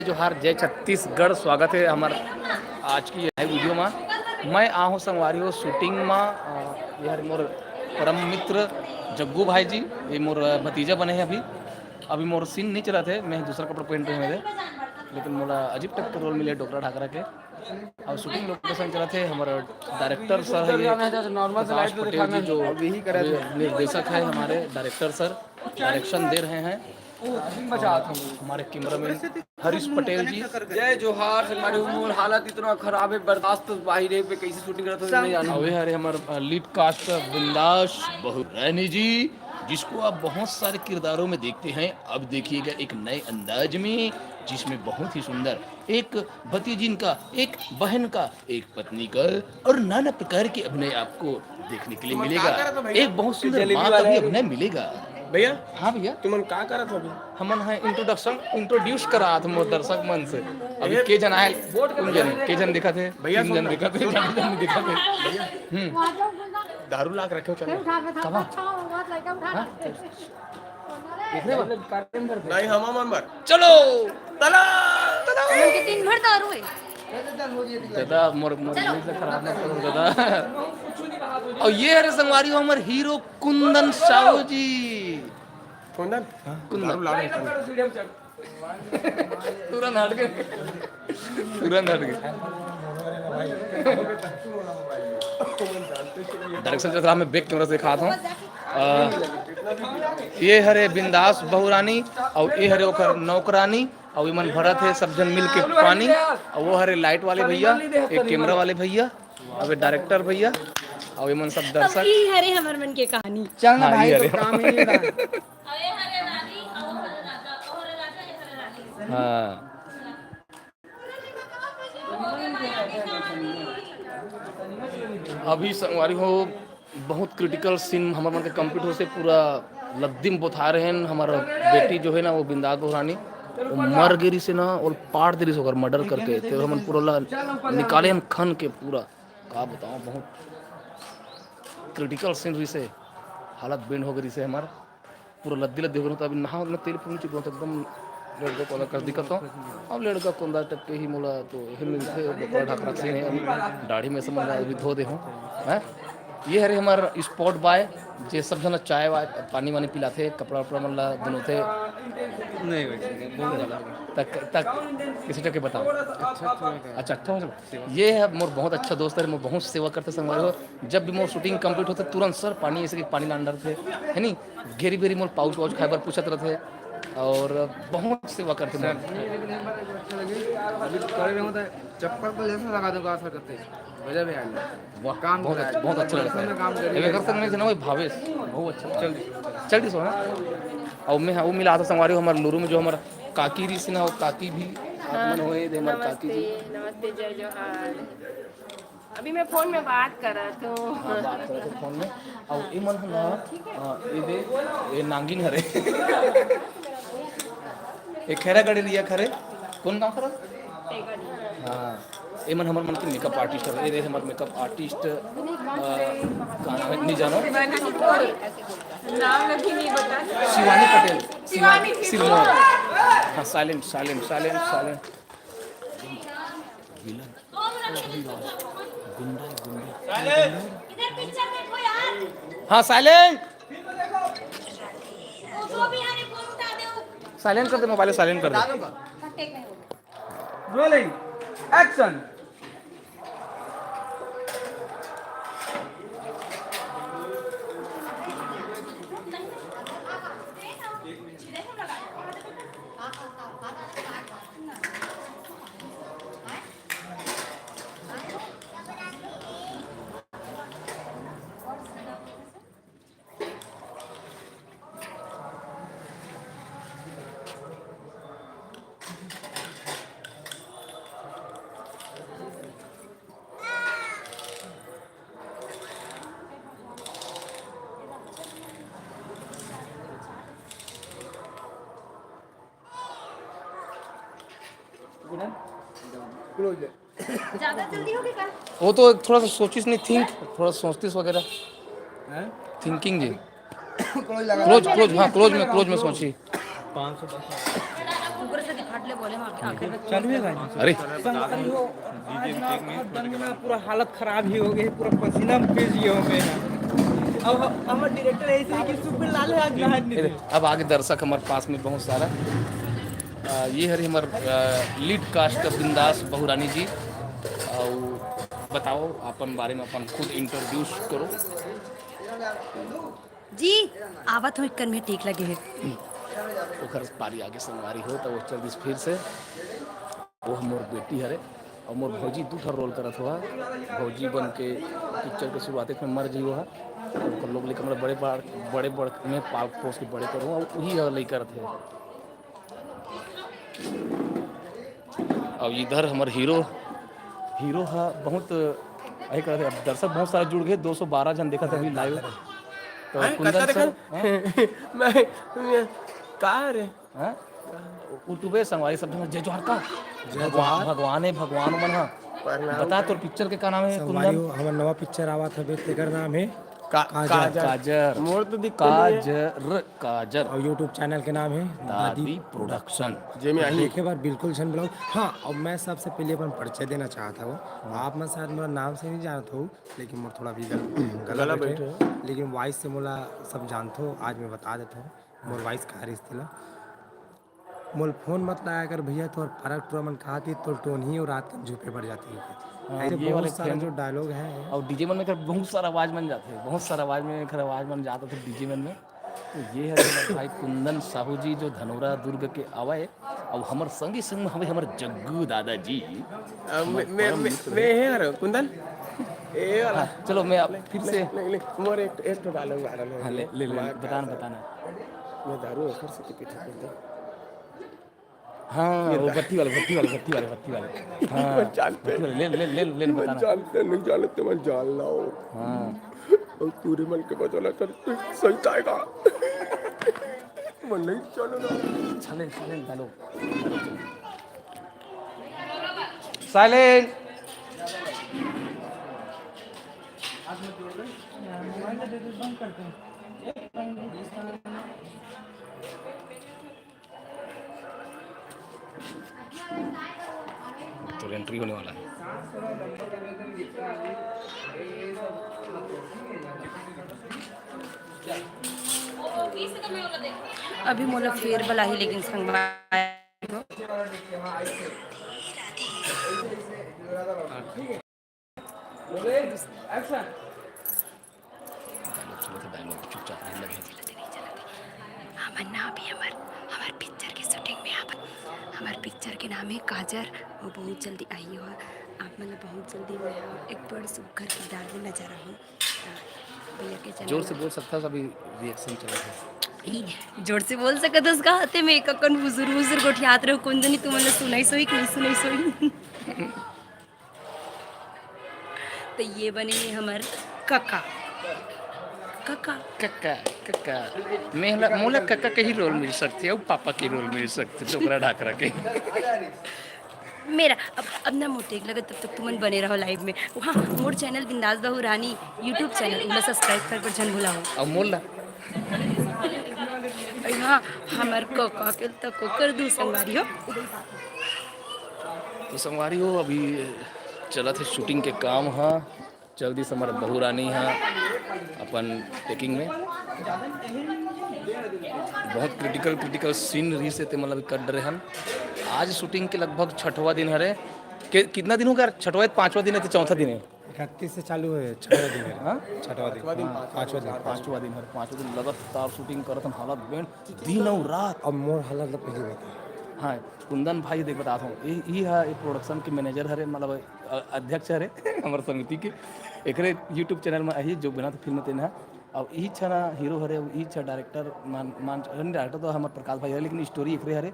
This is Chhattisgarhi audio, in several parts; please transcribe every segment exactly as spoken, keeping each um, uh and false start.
जोहार, जय छत्तीसगढ़। स्वागत हे हमर आज की ये वीडियो मा। मैं आ हूँ संगवारी हो शूटिंग मा। अ, ये हर मोर परम मित्र जग्गू भाई जी, ये मोर भतीजा बने हैं अभी। अभी मोर सीन नहीं चला थे, मैं दूसरा कपड़ा पहन रहे मेरे, लेकिन मोला अजीब टाइप के रोल मिले डोकरा ढाकरा के। और शूटिंग लोकेशन चला थे हमारे डायरेक्टर सर है ये, नॉर्मल से प्रकाश लाइट पटेल जी दिखाना जो है। अभी निर्देशक है हमारे डायरेक्टर सर, डायरेक्शन दे रहे हैं। हमारे कैमरामैन हरीश पटेल जी। जय जोहार। संगवारी हो, मोर हालत इतना खराब है, बर्दाश्त तो बाहिर है, पे कैसे शूटिंग करत हो, नहीं जानू। अबे अरे हमार, अ, लीड कास्ट बिंदास बहुरानी जी, जिसको आप बहुत सारे किरदारों में देखते हैं। अब देखिएगा एक नए अंदाज में, जिसमें बहुत ही सुंदर एक भतीजिन का, एक बहन का, एक पत्नी का और नाना प्रकार के अभिनय आपको देखने के लिए मिलेगा। एक बहुत सुंदर माँ का भी अभिनय मिलेगा। भैया, हाँ भैया। तुमन का करत हो अभी? हमन ह इंट्रोडक्शन, इंट्रोड्यूस करात मोर दर्शक मन से। अभी के जन आयल, तुम जन, के जन दिखत हे? भैया, तीन जन दिखत हे, चार जन दिखत हे। हम्म। दारू ला के रखे हो, चलो। कहाँ? हाँ? देख रहे हो? नहीं, हम मन बर। चलो। तला। हमन के दिन भर दारू है। दादा, मोर, मोर दिमाग से खराब मत करो, दादा। और ये हरे संगवारी हो, हमर हीरो कुंदन साहू जी। कुंदन? हाँ। कुंदन। दारू ला रहे हैं। तुरंत हट गए। तुरंत हट गए। डायरेक्शन चल रहा, मैं बैक कैमरा से दिखाता हूँ। अ, ये हरे बिंदास बहुरानी और ये हरे ओकर नौकरानी और इमन भरत हे सब झन मिल के पानी। और वो हरे लाइट वाले भैया, एक कैमरा वाले भैया, अब ये डायरेक्टर भैया और इमन सब अब दर्शक। ई हरे हमर मन के कहानी। चल ना हाँ, भाई, ये तो हरे। काम ही नहीं था। हाँ। अभी संगवारी हो, बहुत क्रिटिकल सीन हमर मन के कंप्लीट हो से पूरा लद्दी में बोथा रहे हैं। हमारा बेटी जो है ना, वो बिंदास बहुरानी, वो मर गे रिसे ना, वो पाट दे रिसे ओकर मर्डर करके, ते हमन पूरा ला निकाले हन खन के पूरा। का बताओ, बहुत क्रिटिकल सीन रिसे, हालत बेंड हो गई रिसे हमार। पूरा लद्दी लद्दी हो गए, तो अभी नहा, मैं तेल फूल चुका हूँ, तो एकदम लड़का को अलग कर दिखा तो। अब लड़का कोंदा टप के ही मोला तो यही मिलते, डोकरा ढाकरा से नहीं, अभी दाढ़ी में समझ में अभी धो दे हूँ, हैं? ये हरे हमार स्पॉट बॉय, जे सब जना चाय वाय, पानी वानी पिलाथे, कपड़ा उपड़ा मन ला धुलोथे। नहीं भाई, बहुत गलत। तक, तक, किसी के बताओ। अच्छा, अच्छा, अच्छा, अच्छा। ये है मोर बहुत अच्छा दोस्त है, मोर बहुत सेवा करते संगवारी हो। जब भी मोर शूटिंग कंप्लीट होते, तुरंत सर पानी, ऐसे कि पानी लान डालते, है नी? घेरी बेरी मोर पाउच वाउच खाए बर पूछत रहते और बहुत सेवा करते मोर। अभी करे रहे हो तो चप्पल को जैसे लगा दो, ऐसा करते। गजब है यार। वाह, काम बहुत करा है। अच्छा, बहुत अच्छा लड़का है। काम करिए। एकर संग में जना वही भावेश, बहुत अच्छा। चल दी। चल दी सो, हाँ। और मैं, हाँ, वो मिला था संगवारी हो, हमारे लुरु में जो हमारा काकी रही ना, वो काकी भी हाँ, आगमन होए दे, हमारे काकी जी। नमस्ते, नमस्ते, जय जोहार। अभी मैं फोन में बात करत हूँ। हाँ, बात करत हूँ फोन में। और ये मन ना, हाँ, ये दे, ये नांगिन हरे। ये खैरागढ़ area खरे। कौन गाँव खरा? हाँ, ये मन हमर मन के मेकअप आर्टिस्ट हवे। ये दे हमर मेकअप आर्टिस्ट, अ, का नाम है? नहीं जानो। नाम भी नहीं बता। शिवानी पटेल। शिवा-, शिवानी सिरमौर। हाँ, silent, silent, silent, silent. Villain. गुंडा है, गुंडा। इधर पिक्चर देखो यार। हाँ, साइलेंट। वो जो भी है, फोन उठा दे। साइलेंट कर दे, मोबाइल साइलेंट कर दे। Rolling, action. ज्यादा जल्दी हो गई क्या? वो तो थोड़ा सा सोचिस नहीं, थिंक, थोड़ा सोचतिस वगैरह। हैं? थिंकिंग जी। क्लोज लगा। क्लोज, क्लोज, हाँ, क्लोज में, क्लोज में सोची। पाँच सौ दस। ऊपर से दिखा ले बोले, हाँ, आखिर में चालू है गाना। अरे संगवारी हो, आज ना बहुत दंग ना, पूरा हालत खराब ही हो गई, पूरा पसीना में भीज गए हो गए। अब हम- हमर डायरेक्टर ऐसे है कि सुपर लाल है, आज नहा नहीं ए, अब आगे दर्शक हमारे पास में बहुत सारा। आ, ये हरे हमार लीड कास्ट बिंदास बहुरानी जी। और बताओ अपन बारे में, अपन खुद इंट्रोड्यूस करो। जी, आवत हो, एक कर में टीक लगे है। ओकर पारी आगे संगवारी हो तो वो चल दिस फिर से। वो मोर बेटी हरे और मोर भौजी दू ठो रोल करत हुआ। भौजी बन के पिक्चर के शुरुआते में मर जी हुआ। ओकर लोग लेके हमरा बड़े बार, बड़े बड़ में पाल पोस के बड़े करूँ और वही हर लई करत है। अब इधर हमर हीरो, हीरो हा बहुत यही करत है। अब दर्शक बहुत सारा जुड़ गए, दो सौ बारह जन देखत है अभी लाइव। तो हैं? कुंदन कत्ता सर, देखत? मैं, मैं, का रे? हैं? यूट्यूबे संगवारी सब जन जय जोहार का। भगवान, भगवान है, भगवान मन हा। प्रणाम। बता तोर पिक्चर के का नाम है संगवारी कुंदन? हो, हमारा नवा पिक्चर आवा था बेतेकर नाम है का, काजर। काजर। काजर। मोर तो दिक्कत नहीं है। काजर, काजर। और यूट्यूब चैनल के नाम है दादी प्रोडक्शन। जे में आही। देखे बार बिल्कुल झन ब्लॉग। हाँ, और मैं सबसे पहले अपन परिचय देना चाहता हूँ। आप मैं शायद मेरा नाम से नहीं जानते हो, लेकिन मोर थोड़ा भी गल, गला गला बैठे। बैठे। लेकिन वॉइस से मोला सब जानते हो। आज मैं बता देता हूँ मोर वॉइस का रिश्ते ला। मोल फोन मत लाया कर भैया, तोर फरक टुरा मन कहा थी, तोर टोनही और रात के झुपे पड़ जाती है। हाँ, ऐसे ये वाले बहुत सारा फैन- जो डायलॉग है। और डीजे मन में कर बहुत सारा आवाज बन जाते हैं, बहुत सारा आवाज में कर आवाज बन जाता था डीजे मन में। तो ये है हमारे भाई कुंदन साहू जी जो धनोरा दुर्ग के आवे। और हमर संगी संग में हवे हमर जग्गू दादाजी। अब मैं, मैं, मैं, मैं है यार कुंदन। ए वाला। चलो मैं आप फिर से नहीं, नहीं, मोर एक, एक ठो डायलॉग आ रहा है। हाँ, ले, ले, ले, मार बताना, का। बताना। मैं दारू ओकर से पीता पीता। हाँ, वो भट्टी वाले, भट्टी वाले, भट्टी वाले, भट्टी वाले। हाँ, मैं जानते भट्टी वाले, ले, ले, ले, ले, मैं बताना। जानते नहीं, जाने तो मैं जान लाओ। हाँ, और पूरे मन के बदला कर तू सही जाएगा। मैं नहीं चलूंगा। साइलेंट, साइलेंट डालो। साइलेंट। तो एंट्री होने वाला है। अभी मोला फेर बलाही, लेकिन संगवारी हो। डायलॉग चलो तो डायलॉग चुपचाप नहीं लगे। हमन ना अभी हमर, हमर पिक्चर के शूटिंग में आप, हमर पिक्चर के नाम है काजर। वो बहुत जल्दी आई हो, आप मन ला बहुत जल्दी मैं एक बड़ सुघर किरदार में नजर आहूँ। भैया के चैनल जोर से बोल सकता है, अभी रिएक्शन चल रहा है। ई, जोर से बोल सकत हस का? ते में एक अकन बुजुर बुजुर गोठियात रहो, कौन जनी तुमन ला सुनाई सोई कि नहीं सुनाई सोई। तो ये बने हे हमर कका, कका। कक्का, कक्का। मैं ला, मोला कक्का के ही रोल मिल सकते है, पापा के रोल मिल सकते है, डोकरा ढाकरा के। मेरा अब, अब ना मोटे एक लगे, तब तक तुमन बने रहो लाइव में। हाँ, मोर चैनल बिंदास बहू रानी यूट्यूब चैनल, उला सब्सक्राइब कर पर झन भुलाओ। और मोला हाँ, हमर कका के तक कर दू संगवारी हो। तो संगवारी हो, अभी चलत है शूटिंग के काम। हाँ, जल्दी से हमारा बहू रानी है अपन टेकिंग में। बहुत क्रिटिकल क्रिटिकल सीन रही से ते मतलब कट रहे हम। आज शूटिंग के लगभग छठवा दिन हरे। के, कितना दिन हो गया? छठवा है, पाँचवा दिन है तो चौथा दिन है? इकतीस से चालू है, छठवा दिन है। हाँ? छठवा दिन, पाँचवा दिन। पाँचवा दिन हर पाँचवा दिन लगातार शूटिंग करत हम, हालत बैंड, दिन और रात। अब मोर हालत तो पहले बता। हाँ, कुंदन भाई देख बतात हूँ, ई ई हा एक प्रोडक्शन के मैनेजर हरे, मतलब अ, अध्यक्ष हरे हमर समिति के। एकरे यूट्यूब चैनल में अही जो बिना तो फिल्म तेन है। अब ई छना हीरो हरे, ई छा डायरेक्टर मान मान डायरेक्टर तो हमर प्रकाश भाई हरे, लेकिन स्टोरी एकरे हरे।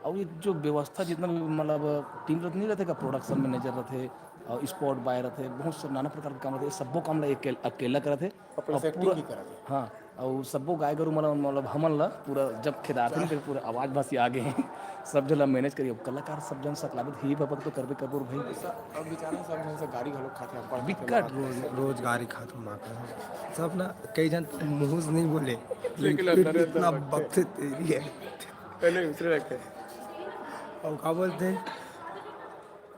और ये जो व्यवस्था जितना भी मतलब टीम रहते नहीं रहते का, प्रोडक्शन मैनेजर रहते और स्पॉट बॉय रहते, बहुत से नाना प्रकार के काम रहते, ये सब्बो काम ला अकेल, अकेला करत है। अपना और से एक्टिंग पूरा- भी करत है। हाँ, और सब्बो गाय गरु मतलब मतलब हमन ला पूरा जब खेदात है फिर पूरा आवाज भासी आ गए हैं। सब जन ला मैनेज करिए, अब कलाकार सब जन सकलाबे ही भपक तो करबे करबो भाई। अब बेचारा सब जन से गाड़ी घलो खाते हैं, पढ़ बिकट। रोज रोजगारी खातू माँ का सब ना, कई जन मुंह से नहीं बोले, लेकिन पेट अंदर में इतना अंदर बकते तेरी है। पहले दूसरे रखे। अउ का बोलथे,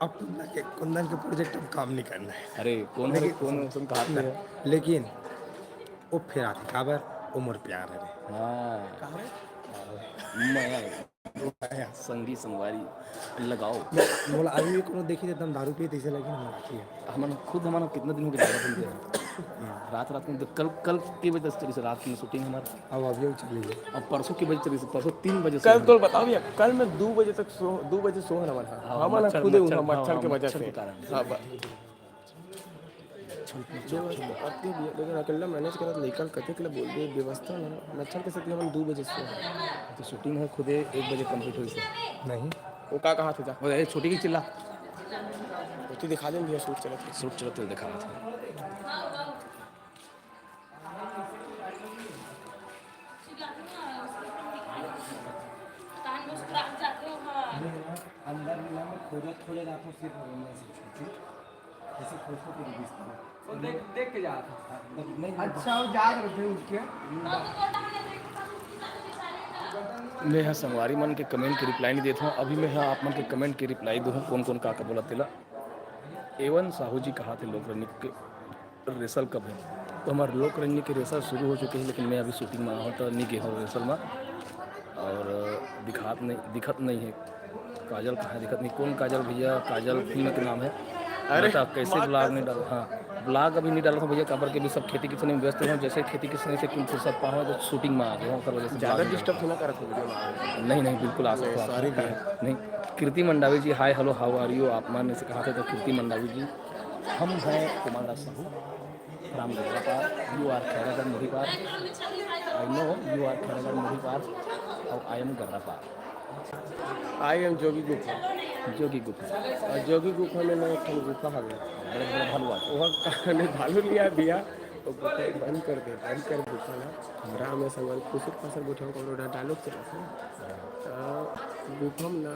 अब कुंदन के, कुंदन के प्रोजेक्ट अब काम नहीं करना है। अरे, कौन है, लेकिन कौन है, तुम कहाँ पे है? लेकिन वो फेर आथे, काबर? वो मोर प्यार है रे। हाँ। कहाँ रे? मया। मया। संगी संगवारी लगाओ। मो-, मोला अभी भी कोनो देखी त एकदम दारू पिए तइसे लगे ना, मोला आखिर। हमन खुद, हमन कितना दिन हो गया दारू पीते हैं। रात, रात में तो कल, कल के बजे से चली से रात में शूटिंग हमारा। अब अभी चली है। अब परसों के बजे चली से, परसों तीन बजे से कल हम तो बताओ भैया, कल मैं दो बजे तक सो, दो बजे सोहन हमारा। हाँ, हमन मच्छर, खुदे मच्छर, उहाँ हाँ, मच्छर के हाँ, वजह मच्छर से। के कारण। हाँ, ब-, जो अति भी है, लेकिन अकेला मैनेज करत लइका ल कतेक ल बोल दे, व्यवस्था ना, मच्छर के सेती हमन दू बजे से। तो शूटिंग है खुदे एक बजे कंप्लीट होइस हे। नहीं। वो का कहा था जा? वो, ए, छोटी की चिल्ला। वो तो दिखा देंगे, शूट चलत है। शूट चलत है, दिखा रहा था। अंदर में ना मैं खोजत खोजत आपको सिर्फ मैं से छुट्टी। ऐसे खोज खोज के दिखता है। वो देख, देख के जा रहा था। हाँ, देख, नहीं, नहीं, अच्छा, वो जा रहे थे उठ के। मैं ह संगवारी मन के कमेंट के रिप्लाई नहीं देता हूँ। अभी मैं ह आप मन के कमेंट के रिप्लाई दूँ, कौन कौन का का बोला तेला। एवन साहू जी कहा थे लोक रंग के रिहर्सल कब है? तो हमार लोक रंग के रिहर्सल शुरू हो चुके हैं, लेकिन मैं अभी शूटिंग में हूँ तो नहीं गए हूँ रिहर्सल में। और दिखात नहीं, दिखत नहीं है। काजल कहाँ है? दिखत नहीं। कौन काजल भैया? काजल फिल्म के नाम है। अरे, बता, कैसे ब्लॉग नहीं डाल? हाँ, ब्लॉग अभी नहीं डाला था भैया, काबर के भी सब खेती किसानी में व्यस्त हैं। जैसे खेती किसानी से कुछ फुर्सत पाओ तो शूटिंग में आ गए, ओकर वजह से ज़्यादा ब्लॉग नहीं डिस्टर्ब तो ना करत हो वीडियो में। नहीं, नहीं, बिल्कुल आ सकते हो आप। सॉरी भैया। नहीं, कृति मंडावी जी, हाय, हेलो, हाउ आर यू? आप मान से कहा थे तो कृति मंडावी जी, हम हैं कुमार दास साहू। राम गढ़ा पार, you are खैरागढ़ मुड़ी पार। I know you are Khairagarh मुड़ी पार, और I am गढ़ा पार। I am जोगी गुफा। जोगी गुफा। और जोगी गुफा में ना एक ठन गुफा हवे। बड़े बड़े भालू आथे। वहाँ का-, नहीं, भालू नहीं आ भैया, वो गुफा बंद कर दे, बंद कर गुफा ना। राम ऐसा मन खुसुर फासर गोठिया को डायलॉग चला था। तो गुफा में ना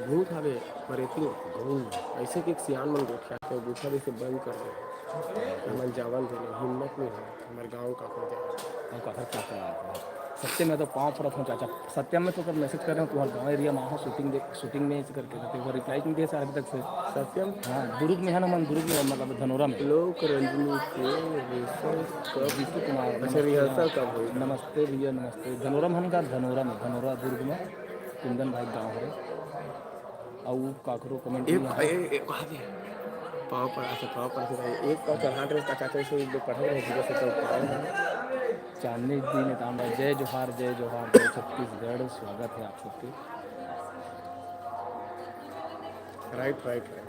भूत हवे, परेती। भूत। ऐसे कि एक सियान मन गोठिया के गुफा जैसे बंद कर दे। हमन जावन देले, हिम्मत नहीं हो, हमारे गाँव का हो जाए। गाँव का घर क्या चला आता है? सत्यम में तो पाँव पड़त हूँ चाचा, सत्यम में तो कर मैसेज कर रहे हो, तुम्हारे गाँव एरिया में हो, शूटिंग दे, शूटिंग में ऐसे करके, तो वो रिप्लाई नहीं दे सर अभी तक से। सत्यम? हाँ, दुर्ग में है ना, मन दुर्ग में है, मतलब धनोरा में। लोक रंजनी के रिहर्सल कब? विष्णु कुमार, अच्छा, नमस्ते, रिहर्सल हाँ। कब होई? नमस्ते भैया, नमस्ते। धनोरा में हम का, धनोरा में, धनोरा दुर्ग में, कुंदन भाई गाँव है। अउ काकरो कमेंट एक, नहीं आया। ए-, ए-, कहा दे। पाँव पड़ा से, पाँव पड़ा से भाई, एक पाँव चढ़ा के उसका चाचा से एक दो पढ़े रहे, जीरो से तो पाँव। चांदनी दी ने तांबा, जय जोहार, जय जोहार, जय छत्तीसगढ़, स्वागत है आप सबके। Right, right, right.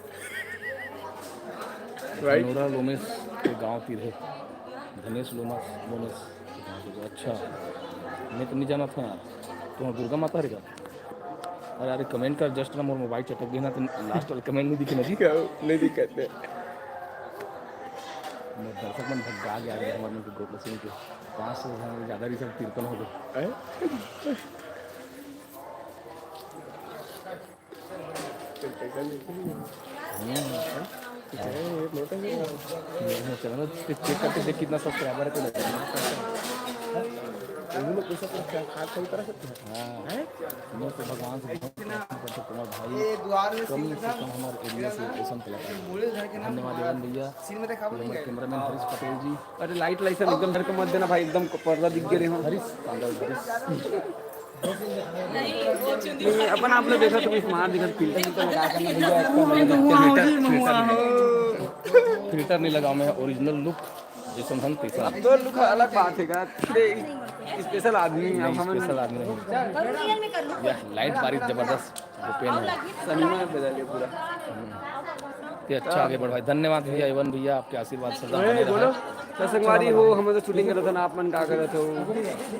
राइट। नोरा लोमेस के गांव तीर है। धनेश लोमस, लोमेस। अच्छा, मैं तो नहीं जाना था यार। तुम्हारा दुर्गा माता हरे का? अरे, अरे, कमेंट कर, जस्ट ना मोर मोबाइल चटक गया ना, तो लास्ट वाला कमेंट नहीं दिखे ना जी। क्या? नहीं दिखत है। मोर दर्शक मन भगा गया है, हमारे मन के गोकुल सिंह के पाँच सौ से ज़्यादा रिसर्च तिरपन हो गए। हैं? चल, पैसा नहीं। हम्म। हैं, ये मोटा है। ये चैनल पे चेक करके देख कितना सब्सक्राइबर है, तो लगेगा। उन्होंने पैसा तो क्या खाद कम करा सकते हैं? हाँ। हैं? मैं तो भगवान से बहुत प्रार्थना करता हूँ, तुम्हारा भाई कम से कम हमारे एरिया से ऐसा कलाकार। धन्यवाद एवन भैया, हमारे कैमरामैन हरीश पटेल जी। अरे लाइट लाइट सब एकदम डर के मत देना भाई, एकदम पर्दा दिख गए हम। हरीश, हरीश। नहीं, अपन आप लोग देखो, तुम स्मार्ट दिखो, फिल्टर फिल्टर लगा के ना भैया, एकदम महुआ हो जी, महुआ हो। फिल्टर नहीं लगा, मैं ओरिजिनल लुक जैसन हम तैसन। अब तो लुक अलग बात है का, तेरे स्पेशल आदमी है, हम स्पेशल आदमी नहीं। यह लाइट बारिश जबरदस्त ओपन है। सनीमा बजा लिया पूरा। ते अच्छा आगे बढ़ भाई। धन्यवाद भैया, एवन भैया, आपके आशीर्वाद सदा बने रहे। तो संगवारी हो, हम तो शूटिंग करत हन, आप मन का करत हो?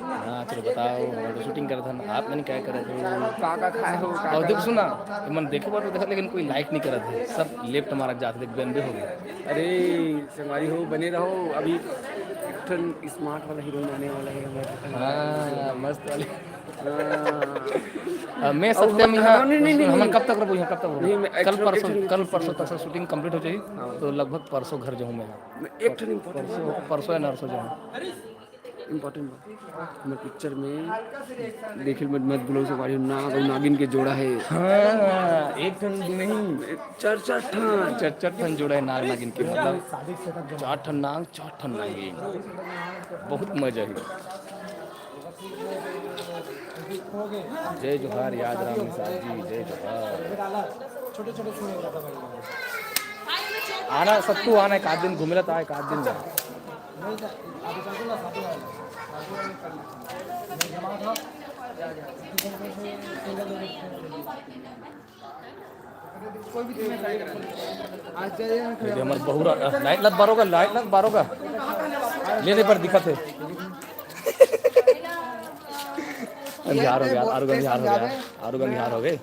हाँ, चलो बताओ, हम तो शूटिंग करत हन, आप मन क्या करत हो? का का खाए हो, का और का देख सुना, मन देखे बार तो देखा, लेकिन कोई लाइक नहीं करत है, सब लेफ्ट मारत जात, देख बंदे हो गए। अरे संगवारी हो, बने रहो, अभी एक ठन स्मार्ट वाला हीरोइन आने वाला है हमारे। हाँ, मस्त वाले। हाँ। अ, मैं और सत्यम हम, यहाँ, नहीं, नहीं, नहीं, हमन नहीं। कब तक रहबो यहाँ, कब तक रहबो? नहीं, मैं कल actually, परसों, actually, कल परसों तक से शूटिंग कंप्लीट हो जाही, हाँ। तो लगभग परसों घर जाहूँ मैं। मैं एक ठन important परसों, बात। परसों या नरसों जाहूँ। इंपॉर्टेंट बात, हमर पिक्चर में देखिल मत, मत बोलो, संगवारी हो, नाग और नागिन के जोड़ा है। हाँ, एक ठन नहीं, चार चार ठन। चार चार ठन जोड़ा है नाग नागिन के, मतलब चार ठन नाग, चार ठन नागिन। बहुत मजा है। जय जोहार याद राम निषाद जी, जय जोहार। आना सत्तू, आना एक आध दिन घूमेला, तो एक आध दिन। ये हमर बहुरा, लाइट लग बारोगा, लाइट लग बारोगा। ले ले पर दिखत है। अंधियार हो गया, आरुग अंधियार हो गया, आरुग अंधियार हो गए।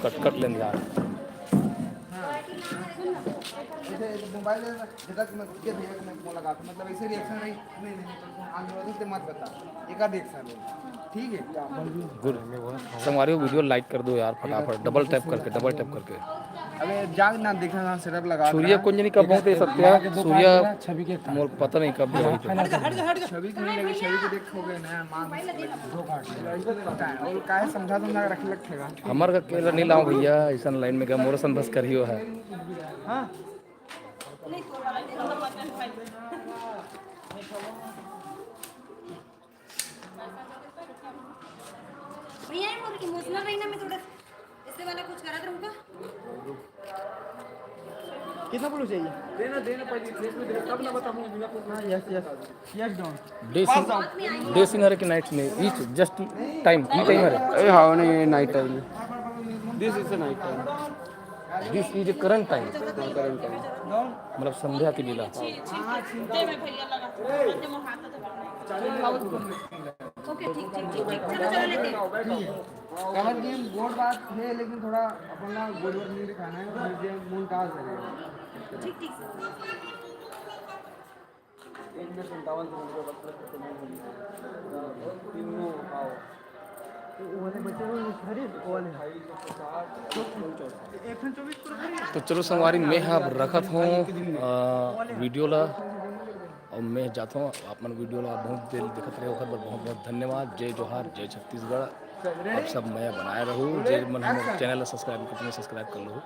कट कट ले अंधियार। मोबाइल दे दे, दे दे, मैं, दे भैया को मैं फोन लगा दूँ। मतलब, ऐसे रिएक्शन रही, "नहीं, नहीं, नहीं, तो फोन आने वाले थे, मत बता।" एक आध रिएक्शन रही, ठीक है? गुड। संगवारी हो, वीडियो लाइक कर दो यार, फटाफट, डबल टैप करके, डबल टैप करके। अबे, जाग ना, देखा ना, सेटअप लगा सूर्या रहा है। कुंजनी कब बहुत सत्या, सूर्या छवि के मोर पता नहीं कब। छवि को नहीं लगे, छवि को देखोगे ना, माँ, पता है, और काहे समझा, समझा के रखे लगेगा। हमर का केला नहीं लाओ भैया, ऐसा लाइन में का मोर सन बस करियो है। हाँ। भैया, ये मोर इमोशनल रही ना, मैं थोड़ा इससे वाला कुछ करत रहूँगा। कितना ब्लू चाहिए? देना, देना, पहले फेस में देना, तब ना बताऊँ, बिना फोन हाँ, यस, यस, यस, डॉन। डे सिंह, डे सिंह हरे के नाइट में, ईच जस्ट टाइम, ई टाइम हरे। ए, हाँ, नहीं, night time. This is a night time. This is a current time. हाँ, करंट टाइम। मतलब संध्या की लीला। ओके, ठीक, ठीक, ठीक, ठीक। चलो, चलो, लेते हैं। कवर गेम गोड बात है, लेकिन थोड़ा अपन ना गोड वर्क नहीं दिखाना है, मुझे मोन्टाज लगेगा। ठीक, ठीक, सर। एक मिनट संतावन से मुझे बस तीनों उठाओ। तो चलो संगवारी, मैं ह अब रखत हूँ, अ, वीडियो ला, और मैं जात हूँ। आप मन वीडियो ला बहुत देर देखत रहे, ओकर बर बहुत बहुत धन्यवाद। जय जोहार, जय छत्तीसगढ़। आप सब मया बनाए रहू, जे मन हमर चैनल ला सब्सक्राइब नहीं करते, सब्सक्राइब कर लो।